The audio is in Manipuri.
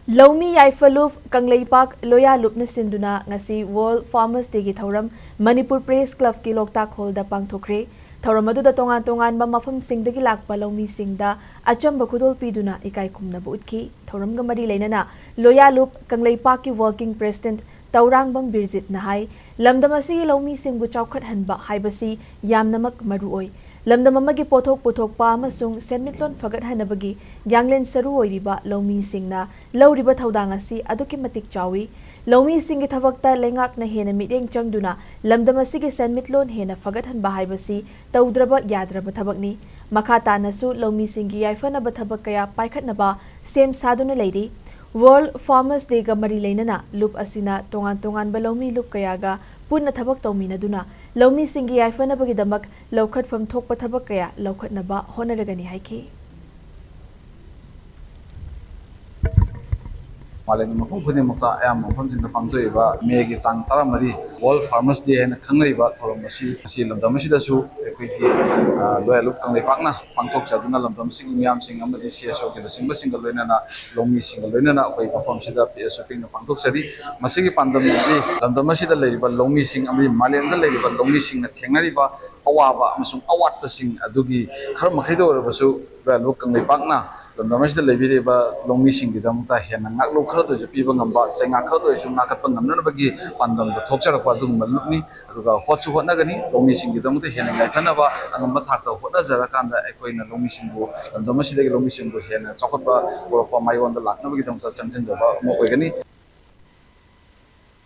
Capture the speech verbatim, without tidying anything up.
ꯂꯧꯃꯤ ꯌꯥꯏꯐ ꯂꯨꯞ ꯀꯪꯂꯩꯄꯥꯛ ꯂꯣꯌꯥ ꯂꯨꯞꯅ ꯁꯤꯟꯗꯨꯅ ꯉꯁꯤ ꯋꯥꯔꯜꯗ ꯐꯥꯔꯃꯔꯁ ꯗꯦꯒꯤ ꯊꯧꯔꯝ ꯃꯅꯤꯄꯨꯔ ꯄ꯭ꯔꯦꯁ ꯀ꯭ꯂꯕꯀꯤ ꯂꯣꯛꯇꯥꯛ ꯍꯣꯜꯗ ꯄꯥꯡꯊꯣꯛꯈ꯭ꯔꯦ꯫ ꯊꯧꯔꯝ ꯑꯗꯨꯗ ꯇꯣꯉꯥꯟ ꯇꯣꯉꯥꯟꯕ ꯃꯐꯝꯁꯤꯡꯗꯒꯤ ꯂꯥꯛꯄ ꯂꯧꯃꯤꯁꯤꯡꯗ ꯑꯆꯝꯕ ꯈꯨꯗꯣꯜ ꯄꯤꯗꯨꯅ ꯏꯀꯥꯏ ꯈꯨꯝꯅꯕ ꯎꯠꯈꯤ꯫ ꯊꯧꯔꯝꯒ ꯃꯔꯤ ꯂꯩꯅꯅ ꯂꯣꯌꯥ ꯂꯨꯞ ꯀꯪꯂꯩꯄꯥꯛꯀꯤ ꯋꯥꯔꯀꯤꯡ ꯄ꯭ꯔꯦꯁꯤꯗꯦꯟꯠ ꯇꯧꯔꯥꯡꯕꯝ ꯕꯤꯔꯖꯤꯠꯅ ꯍꯥꯏ, ꯂꯝꯗꯝ ꯑꯁꯤꯒꯤ ꯂꯧꯃꯤꯁꯤꯡꯕꯨ ꯆꯥꯎꯈꯠꯍꯟꯕ ꯍꯥꯏꯕꯁꯤ ꯌꯥꯝꯅꯃꯛ ꯃꯔꯨ ꯑꯣꯏ꯫ ꯂꯝꯗꯝ ꯑꯃꯒꯤ ꯄꯣꯠꯊꯣꯛ ꯄꯨꯊꯣꯛꯄ ꯑꯃꯁꯨꯡ ꯁꯦꯟꯃꯤꯠꯂꯣꯟ ꯐꯒꯠꯍꯟꯅꯕꯒꯤ ꯌꯥꯡꯂꯦꯟ ꯁꯔꯨ ꯑꯣꯏꯔꯤꯕ ꯂꯧꯃꯤꯁꯤꯡꯅ ꯂꯧꯔꯤꯕ ꯊꯧꯗꯥꯡ ꯑꯁꯤ ꯑꯗꯨꯛꯀꯤ ꯃꯇꯤꯛ ꯆꯥꯎꯏ꯫ ꯂꯧꯃꯤꯁꯤꯡꯒꯤ ꯊꯕꯛꯇ ꯂꯩꯉꯥꯛꯅ ꯍꯦꯟꯅ ꯃꯤꯠꯌꯦꯡ ꯆꯪꯗꯨꯅ ꯂꯝꯗꯝ ꯑꯁꯤꯒꯤ ꯁꯦꯟꯃꯤꯠꯂꯣꯟ ꯍꯦꯟꯅ ꯐꯒꯠꯍꯟꯕ ꯍꯥꯏꯕꯁꯤ ꯇꯧꯗ꯭ꯔꯕ ꯌꯥꯗ꯭ꯔꯕ ꯊꯕꯛꯅꯤ꯫ ꯃꯈꯥ ꯇꯥꯅꯁꯨ ꯂꯧꯃꯤꯁꯤꯡꯒꯤ ꯌꯥꯏꯐꯅꯕ ꯊꯕꯛ ꯀꯌꯥ ꯄꯥꯏꯈꯠꯅꯕ ꯁꯦꯝ ꯁꯥꯗꯨꯅ ꯂꯩꯔꯤ꯫ ꯋꯥꯔꯜꯗ ꯐꯥꯔꯃꯔꯁ ꯗꯦꯒ ꯃꯔꯤ ꯂꯩꯅꯅ ꯂꯨꯞ ꯑꯁꯤꯅ ꯇꯣꯉꯥꯟ ꯇꯣꯉꯥꯟꯕ ꯂꯧꯃꯤ ꯂꯨꯞ ꯀꯌꯥꯒ ꯄꯨꯟꯅ ꯊꯕꯛ ꯇꯧꯃꯤꯟꯅꯗꯨꯅ ꯂꯧꯃꯤꯁꯤꯡꯒꯤ ꯌꯥꯏꯐꯅꯕꯒꯤꯗꯃꯛ ꯂꯧꯈꯠꯐꯝ ꯊꯣꯛꯄ ꯊꯕꯛ ꯀꯌꯥ ꯂꯧꯈꯠꯅꯕ ꯍꯣꯠꯅꯔꯒꯅꯤ ꯍꯥꯏꯈꯤ꯫ ꯃꯥꯂꯦꯝꯒꯤ ꯃꯐꯝ ꯈꯨꯗꯤꯡꯃꯛꯇ ꯑꯌꯥꯝꯕ ꯃꯐꯝꯁꯤꯡꯗ ꯄꯥꯡꯊꯣꯛꯏꯕ ꯃꯦꯒꯤ ꯇꯥꯡ ꯇꯔꯥꯃꯔꯤ ꯋꯥꯔꯜꯗ ꯐꯥꯔꯃꯔꯁ ꯗꯦ ꯍꯥꯏꯅ ꯈꯪꯅꯔꯤꯕ ꯊꯧꯔꯝ ꯑꯁꯤ ꯉꯁꯤ ꯂꯝꯗꯝ ꯑꯁꯤꯗꯁꯨ ꯑꯩꯈꯣꯏꯒꯤ, ꯑ, ꯂꯣꯌꯥ ꯂꯨꯞ ꯀꯪꯂꯩꯄꯥꯛꯅ ꯄꯥꯡꯊꯣꯛꯆꯗꯨꯅ ꯂꯝꯗꯝ ꯑꯁꯤꯒꯤ ꯃꯤꯌꯥꯝꯁꯤꯡ ꯑꯃꯗꯤ ꯁꯤ ꯑꯦꯁ ꯑꯣꯒꯤ ꯂꯨꯆꯤꯡꯕꯁꯤꯡꯒ ꯂꯣꯏꯅꯅ ꯂꯧꯃꯤꯁꯤꯡꯒ ꯂꯣꯏꯅꯅ ꯑꯩꯈꯣꯏ ꯃꯐꯝꯁꯤꯗ ꯄꯤꯛꯑꯁꯨ ꯄꯤꯛꯅ ꯄꯥꯡꯊꯣꯛꯆꯔꯤ꯫ ꯃꯁꯤꯒꯤ ꯄꯥꯟꯗꯝꯗꯤ ꯂꯝꯗꯝ ꯑꯁꯤꯗ ꯂꯩꯔꯤꯕ ꯂꯧꯃꯤꯁꯤꯡ ꯑꯃꯗꯤ ꯃꯥꯂꯦꯝꯗ ꯂꯩꯔꯤꯕ ꯂꯧꯃꯤꯁꯤꯡꯅ ꯊꯦꯡꯅꯔꯤꯕ ꯑꯋꯥꯕ ꯑꯃꯁꯨꯡ ꯑꯋꯥꯠꯄꯁꯤꯡ ꯑꯗꯨꯒꯤ ꯈꯔ ꯃꯈꯩꯗ ꯑꯣꯏꯔꯕꯁꯨ ꯂꯣꯌꯥ ꯂꯨꯞ ꯀꯪꯂꯩꯄꯥꯛꯅ ꯂꯝꯗꯝ ꯑꯁꯤꯗ ꯂꯩꯕꯤꯔꯤꯕ ꯂꯧꯃꯤꯁꯤꯡꯒꯤꯗꯃꯛꯇ ꯍꯦꯟꯅ ꯉꯥꯛꯂꯨ ꯈꯔꯗ ꯑꯣꯏꯔꯁꯨ ꯄꯤꯕ ꯉꯝꯕ, ꯆꯩꯉꯥꯛ ꯈꯔꯗ ꯑꯣꯏꯔꯁꯨ ꯉꯥꯛꯈꯠꯄ ꯉꯝꯅꯅꯕꯒꯤ ꯄꯥꯟꯗꯝꯗ ꯊꯣꯛꯆꯔꯛꯄ ꯑꯗꯨꯒꯨꯝꯕ ꯂꯨꯞꯅꯤ꯫ ꯑꯗꯨꯒ ꯍꯣꯠꯁꯨ ꯍꯣꯠꯅꯒꯅꯤ, ꯂꯧꯃꯤꯁꯤꯡꯒꯤꯗꯃꯛꯇ ꯍꯦꯟꯅ ꯌꯥꯏꯐꯅꯕ ꯑꯉꯝꯕ ꯊꯥꯛꯇ ꯍꯣꯠꯅꯖꯔꯀꯥꯟꯗ ꯑꯩꯈꯣꯏꯅ ꯂꯧꯃꯤꯁꯤꯡꯕꯨ, ꯂꯝꯗꯝ ꯑꯁꯤꯗꯒꯤ ꯂꯧꯃꯤꯁꯤꯡꯕꯨ ꯍꯦꯟꯅ ꯆꯥꯎꯈꯠꯄ ꯄꯨꯔꯛꯄ, ꯃꯥꯏꯌꯣꯟꯗ ꯂꯥꯛꯅꯕꯒꯤꯗꯃꯛꯇ ꯆꯪꯁꯤꯟꯖꯕ ꯑꯃ ꯑꯣꯏꯒꯅꯤ꯫